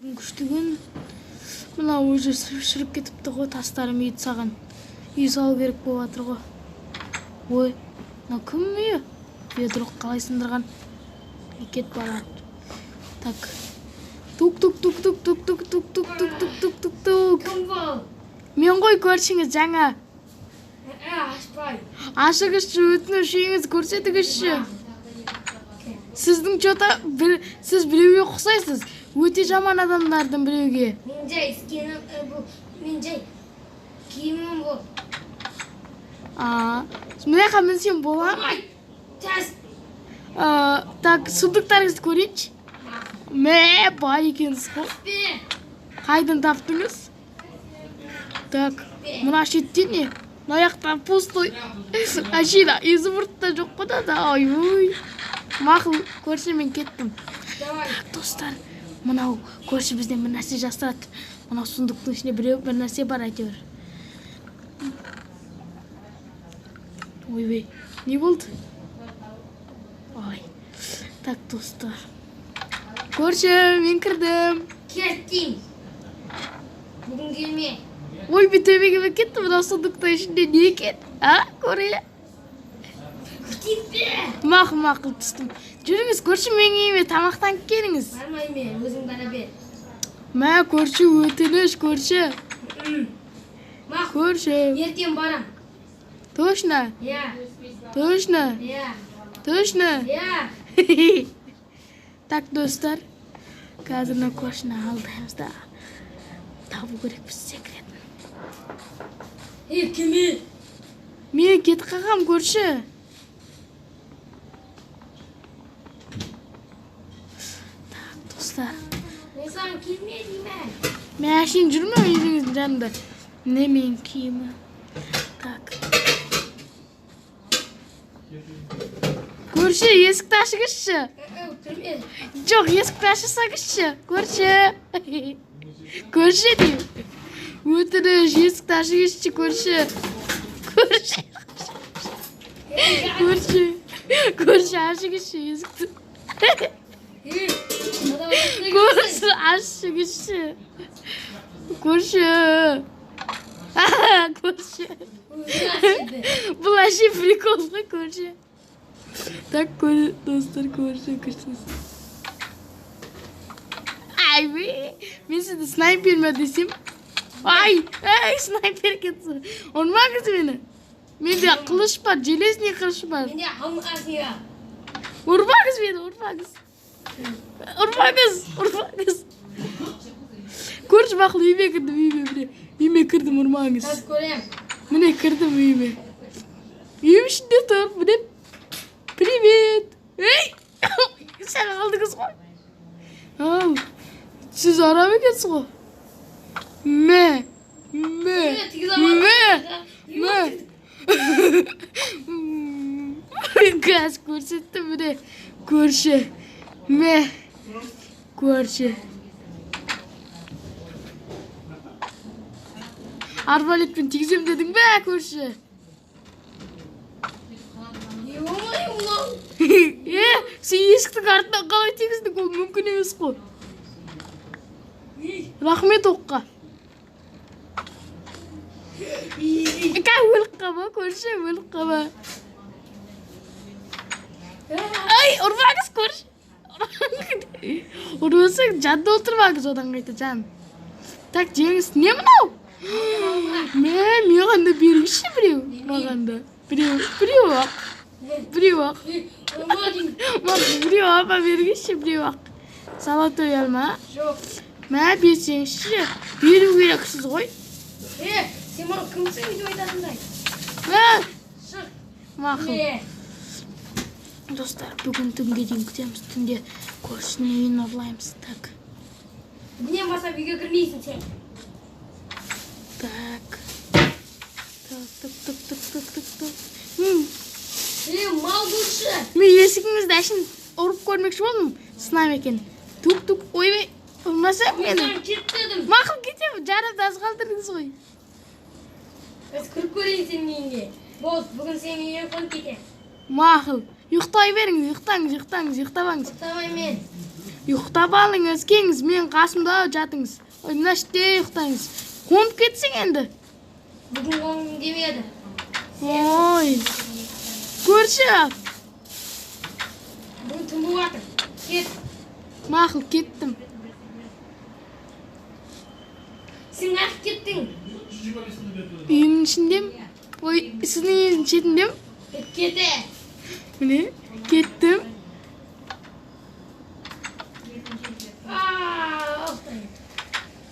Бүгін күшті күн. Мынау уже шіріп кетіпті ғой, тастарым үйді саған. Үй салу керек болып жатыр ғой. Ой, мынау кім үйі? Бедрок қалай сындырған? Кет бара. Так. Тук тук тук тук тук тук тук тук тук тук тук тук тук. Кім бұл? Мен ғой көршіңіз жаңа. Ашпай. Ашыңызшы, өтініш, үйіңізді көрсетіңізші. Сіздің чё-то бір, сіз біреуге ұқсайсыз. Өте жаман адамдардың біреуге. Мен жай скинім, бұл, мен жай киімім бұл. А, мына жаққа мінсем бола ма? Тас. Так, сундуктарыңызды көрейінші. Мә, бай екенсіз ғой. Бе. Қайдан таптыңыз? Так, мына шетте не? Мына жақта пустой. Әшейін изумруд та жоқ қой да. Ой, ой. Мақұл, көрші, мен кеттім. Давай. Так, достар, мынау көрші бізден бір нәрсе жасырады. Мынау сундуктың ішінде біреу бір нәрсе бар әйтеуір. Ойбай, не болды? Ой. Так, достар. Көрші, мен кірдім. Кеттім. Бүгін келме. Ой, мен төбеге мініп кеттім. Мынау сундуктың ішінде не екен? А, көре. Кетпе. Мақұл, мақұл, түстім. Жүріңіз, көрші, менің үйіме тамақтанып келіңіз. Бармаймын мен, өзің бара бер. Мә, көрші, өтініш, көрші. Мақұл. Көрші. Ертең барам. Точно? Иә. Точно? Иә. Точно? Иә. Так, достар, қазір мына көршіні алдаймыз да табу керекпіз секретін. Ей, кеме. Мен кетіп қалғам, көрші. Так, достар. Мен саған келме деймін. Мен әшейін жүрмін үйіңіздің жанында. Міне менің киімім. Так. Көрші, есікті ашыңызшы. Кірме. Жоқ, есікті ашсаңызшы. Көрші. Көрші деймін. Өтініш, есікті ашыңызшы, көрші. Көрші. Көрші. Көрші, ашыңызшы есікті. Көрші, ашыңызшы. Көрші. Көрші. Бұл әше прикол ғой, көрші. Так, достар, көрші, күшсіз. Ай, мен сізді снайпер ме десем? Ай, ай, снайпер кетсін. Ұрмаңыз мені. Менде қылыш бар, железный қылыш бар. Менде алмаз бар. Ұрмаңыз мені, ұрмаңыз. Ұрмаңыз, ұрмаңыз. Көрші, мақұл, үйіме кірдім, үйіме, міне. Үйіме кірдім, ұрмаңыз. Қазір көрем. Міне кірдім үйіме. Үйім ішінде тұр, міне. Привет. Ей, сәл қалдыңыз ғой. Ау, сіз арам екенсіз ғой. Мә, мә, мә, мә. Газ көрсетті, міне. Көрші, мә, көрші. Арбалетпен тигізем дедің бе, көрші? Сен есіктің артынан қалай тигіздің? Ол мүмкін емес қой. Рахмет оққа. Кә, өліп қалма, көрші, өліп қалма. Ай, ұрмаңыз, көрші. Ұрмасаң, жанды отырмаңыз одан қайта, жан. Так, жеңіс. Не мынау? Мә, маған да беріңізші біреу. Маған да. Біреу, біреу ақ. Біреу ақ. Маған біреу апа беріңізші, біреу ақ. Золотой алма. Жоқ. Мә, берсеңізші. Беру керексіз ғой. Сен маған кімсің өйтіп айтатындай? Мә. Шық. Мақұл. Достар, бүгін түнге дейін күтеміз. Түнде көршінің үйін ұрлаймыз. Так. Бүгіннен бастап үйге кірмейсің сен. Так. Так, так, так, так, так, так, так. Мал көрші. Мен есігіңізді әшейін ұрып көрмекші болдым. Сынам екен. Тук-тук, ойбай, ұрмаса Мен мені. саған кет дедім. Мақұл, кетемін. Жарымды аз қалдырдыңыз ғой. Біз кіріп көрейін сенің үйіңе. Болды, бүгін сенің үйіңе қонып кетемін. Мақұл. Ұйықтай беріңіз, ұйықтаңыз, ұйықтаңыз, ұйықтамаңыз. Ұйықтамаймын мен. Ұйықтап алыңыз, келіңіз, мен қасымда жатыңыз. Ой, мына жерде ұйықтаңыз. Қонып кетсең енді. Бүгін қонғым келмеді. Ой. Көрші. Бүгін түн болып жатыр. Кет. Мақұл, кеттім. Сен неғып кеттің? Үйімнің ішіндемін. Ой, сіздің үйіңіздің шетіндемін. Кете. Міне, кеттім.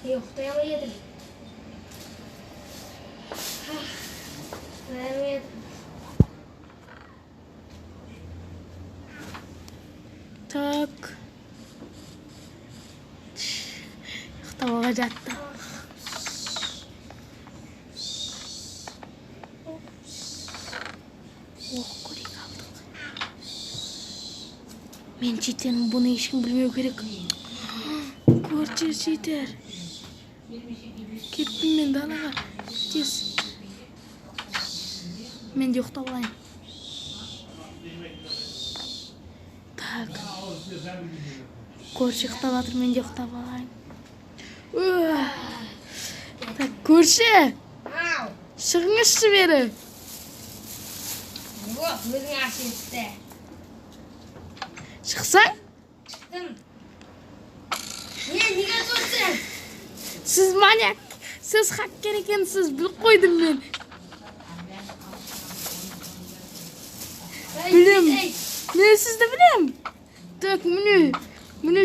Ұйықтай алмай едім. Так. Ұйықтауға жатты. Оқ, көрейік алдық. Мен читермін, бұны ешкім білмеу керек. Көрші читер. Кеттім мен далаға. Тез. Мен де ұйықтап алайын. Так. Көрші ұйықтап жатыр, мен де ұйықтап алайын. Так, көрші. Шығыңызшы бері. Өзің аш есікті. Шықсаң? Шықтым. Не, неге тұрсың? Сіз маньяк, сіз хакер екенсіз, біліп қойдым мен. Білем. Мен сізді білем. Так, міне, міне,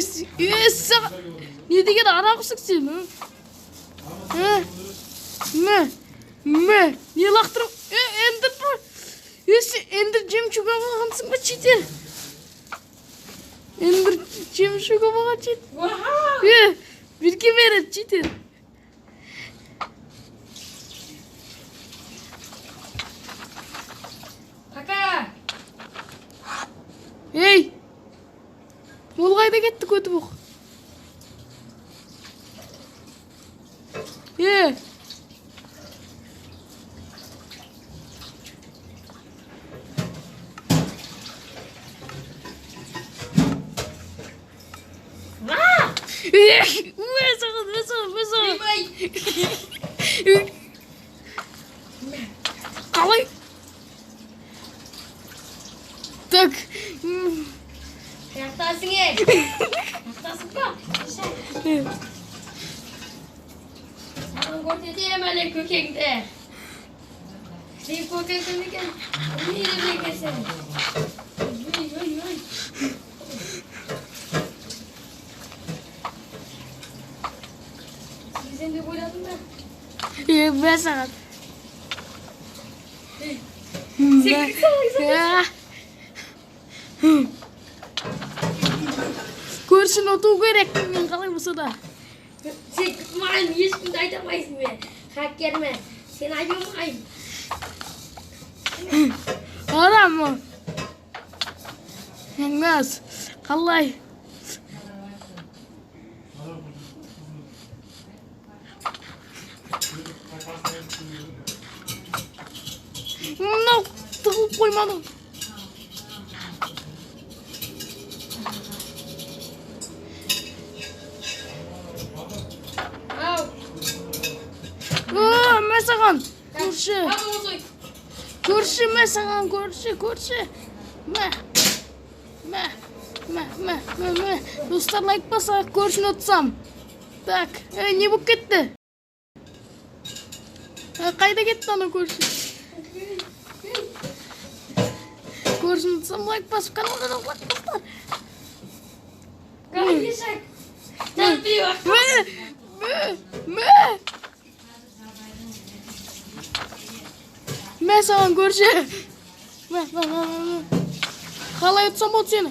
не деген арамсың сен, а? Мә, мә, не лақтырып, эндер, сен эндер жемчуг алғансың ба, читер? Эндер жемчуг алған читер. Бірге бері, читер. Пока. Ей! Ол қайда кетті көті боқ? Е! Өй, саған, өй саған. Қалай? Так. Жақтасың, ей. Жақтасың ба? Саған көрсетемін әлі көкеңді. Сен көкең кім екен? Не деп екенсің? Ой, ой, ой. Сен деп ойладың ба? Мә саған. Сен кімсің? Көршіні ұту керек, мен қалай болса да. Сен маған ешкімді айта алмайсың мен. Хакермен. Сен айта алмайсың. Арам. Еңмәс. Қалай? Мынау тығылып қоймадым. Мә саған, көрші. Көрші, мә саған, көрші, көрші. Мә, мә, мә, мә, мә, мә. Достар, лайк басайық, көршіні ұтсам. Так, не болып кетті? Қайда кетті анау көрші? Көршіні ұтсам, лайк басып, каналға лайк бастар. Мә, мә, мә. Мә саған, көрші. Мә, мә, мә, мә. Қалай ұтсам болды сені?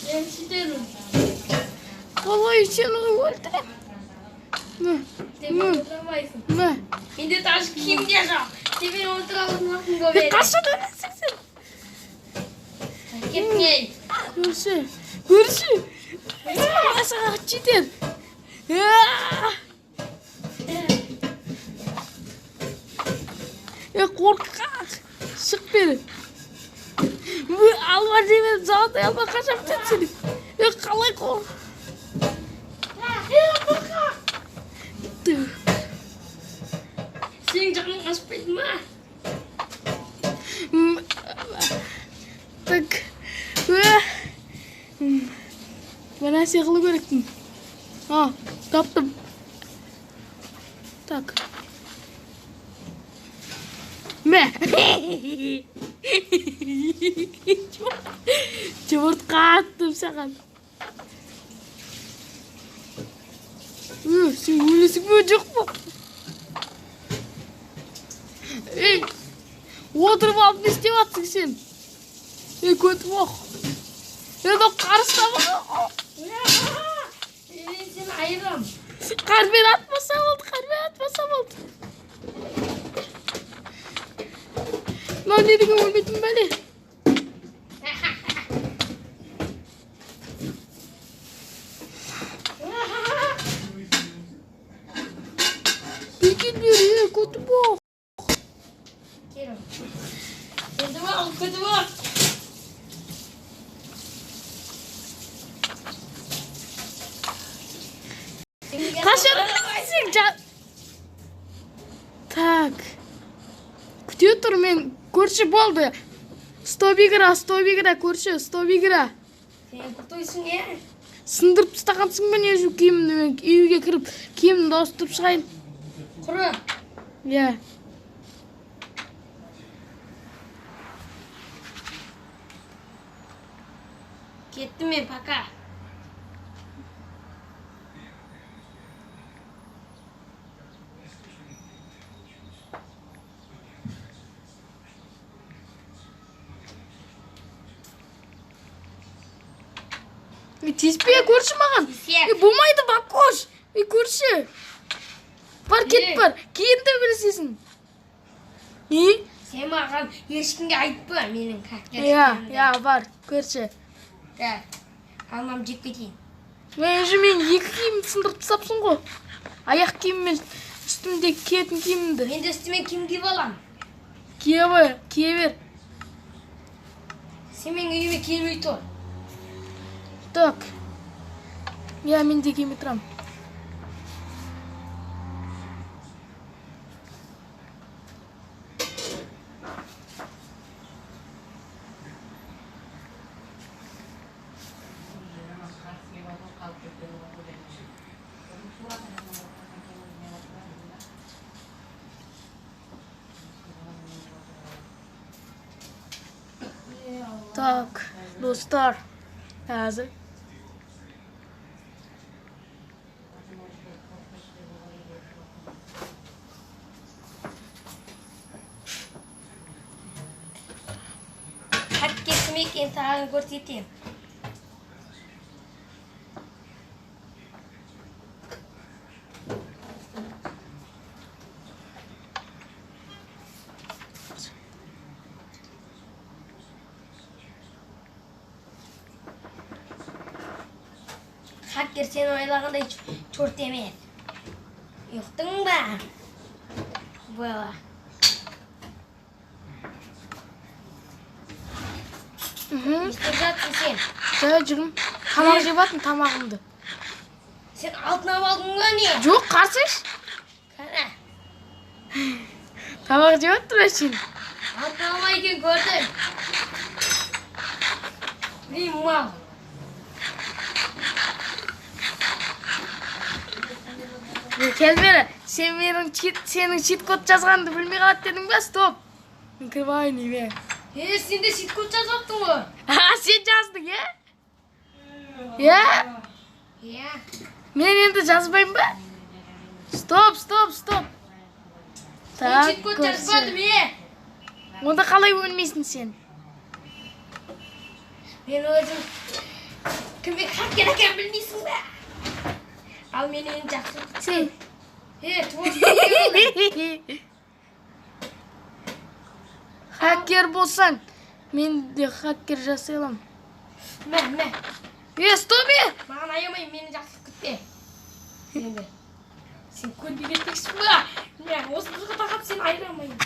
Мен читермін. Қалай сені өлтірем? Мә, Сен мені өлтіре алмайсың. Мә. Менде даже киім де жоқ. Сен мені өлтіре алмайсың ғой. Қашан өлесің сен? Кетпей. Көрші, көрші. Мә саған, читер. Қорқақ. Шық бері. Алма жемедім, золотой алма қашан бітеді сенің? Қалай қор? Сенің жаның ашпайды ма? Так. Бір нәрсе қылу керекпін. А, таптым. Так. Мә. Жұмыртқа аттым саған. Сен өлесің бе, жоқ па? Ей, отырып алып не істеп жатсың сен? Ей, көтім оқ. Ей, мынау қарыстама. Мен сені айырам. Қармен атпаса болды, қармен атпаса болды. Мынау не деген өлмейтін бәле? Бекет бер, ей, көтім оқ. Көтім оқ, көтім оқ. Қашан сен Так. Күте тұр, мен көрші болды. Стоп игра, стоп игра, көрші, стоп игра. Сен крутойсың, е? Сындырып тастағансың ба не жу киімімді? Мен үйге кіріп киімімді ауыстырып шығайын. Құры. Иә. Кеттім мен, пока. Тиіспе, көрші маған. Тиісе. Болмайды, бакош. Көрші. Бар, кет бар. Кейін төбелесесің. И? Сен маған ешкімге айтпа менің хакер Иә, екенімді. иә, бар, көрші. Так, алмам жеп кетейін. Мен уже мен екі киімді сындырып тастапсың ғой. Аяқ киім мен үстімде киетін киімімді. Мен де үстіме киім киіп аламын. Кие бер, кие бер. Сен менің үйіме келмей тұр. Так. Иә, мен де киімей тұрамын. Так, достар, қазір. Хакер кім екенін саған көрсетемін. Хакер сен ойлағандай черт емес. Ұқтың ба? Бала. Не істеп жатсың сен? Жай жүрмін. Тамақ жеп жатырмын, тамағымды. Сен алтын алып алдың ба не? Жоқ, қарсайшы. Қара. Тамақ жеп жатыр әшейін. Алтын алма екен көрдім. Блин, мал. Кел бері, сен менің чит, сенің чит-код жазғаныңды білмей қалады дедің ба? Стоп. Мен кіріп алайын үйге. Е, сен де чит-код жазыпсың ғой. А, сен жаздың, е? Е? Иә. Мен енді жазбаймын ба? Стоп, стоп, стоп. Мен Так, чит-код көрші. жазбадым, е. Онда қалай өлмейсің сен? Мен өзім кімге хакер екенін білмейсің бе? Ал мен енді жақсы. Сен. Е, творческий. Хакер болсаң, мен де хакер жасай аламын. Мә, мә. Е, стоп, е! Маған аямай, мені жақсы күтпе. Енді. Сен көрмей кетпексің ба? Мә, осы қызға тағап сені айыра алмаймын.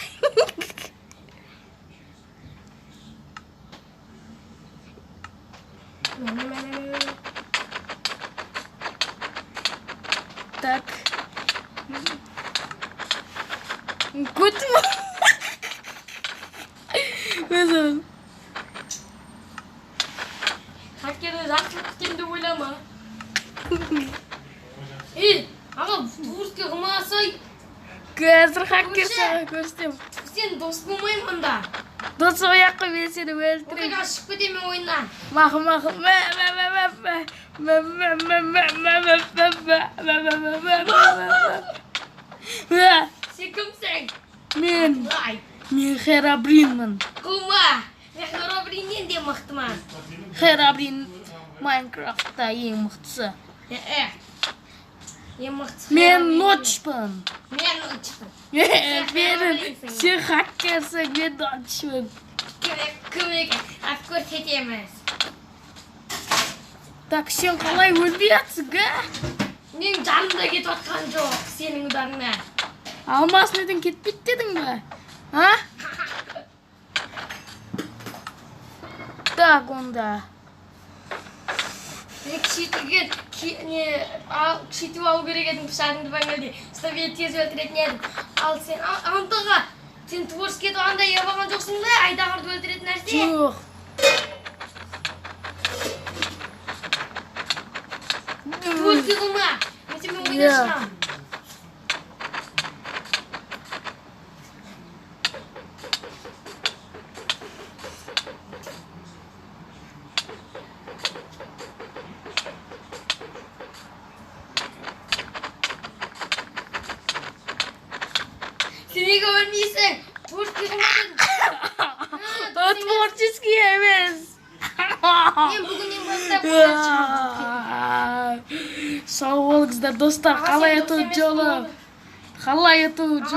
Мә, мә, мә, мә, мә. Так. Көтім. Өзім. Хакерді жақсылық күтемін деп ойлама. Ей, аға, творческий қылмасай, Қазір хакер Көрші. саған көрсетемін. Сен дос болмаймын онда. Дос ояққа мен сені өлтіремін. Ортаға шығып кетемін мен ойыннан. Мақұл, мақұл. Мә, мә, мә, мә, мә. Мә, мә, мә, мә, мә, мә, мә, мә, мә, мә, мә, мә, мә, мә. Мә, Сен кімсің? Мен, Ай, мен Херабринмін. қылма. Мен Херобриннен де мықтымын. Херабрин Майнкрафтта ең мықтысы. Е, ең мықтысы. Мен Херобрин. Нотчпын. Мен Нотчпын. Менің, сен хакерсің, мен Нотчпын. Көмек, көмек, ақ көрсетеміз. Так, сен қалай өлмей жатсың, а? Менің жаным да кетіп жатқан жоқ сенің ударыңнан. Алмас неден кетпейді дедің бе? А? Так, онда. Мен күшейтілген не ал, күшейтіп алу керек едім пышағыңды баңгелде. Сонда мені тез өлтіретін едім. Ал сен антыға сен творческий андай алған жоқсың ба? Айдаһарды өлтіретін нәрсе. Жоқ. Творческий қылма. Мен сенімен ойнап Иә. шығамын. Сен неге өлмейсің? Творческий қылма дедім. О, творческий емес. Мен бүгіннен бастап ойнап шығамын. Сау болыңыздар, достар. Аға, Қалай сен ұту дос емес жолы? болды. Қалай ұту.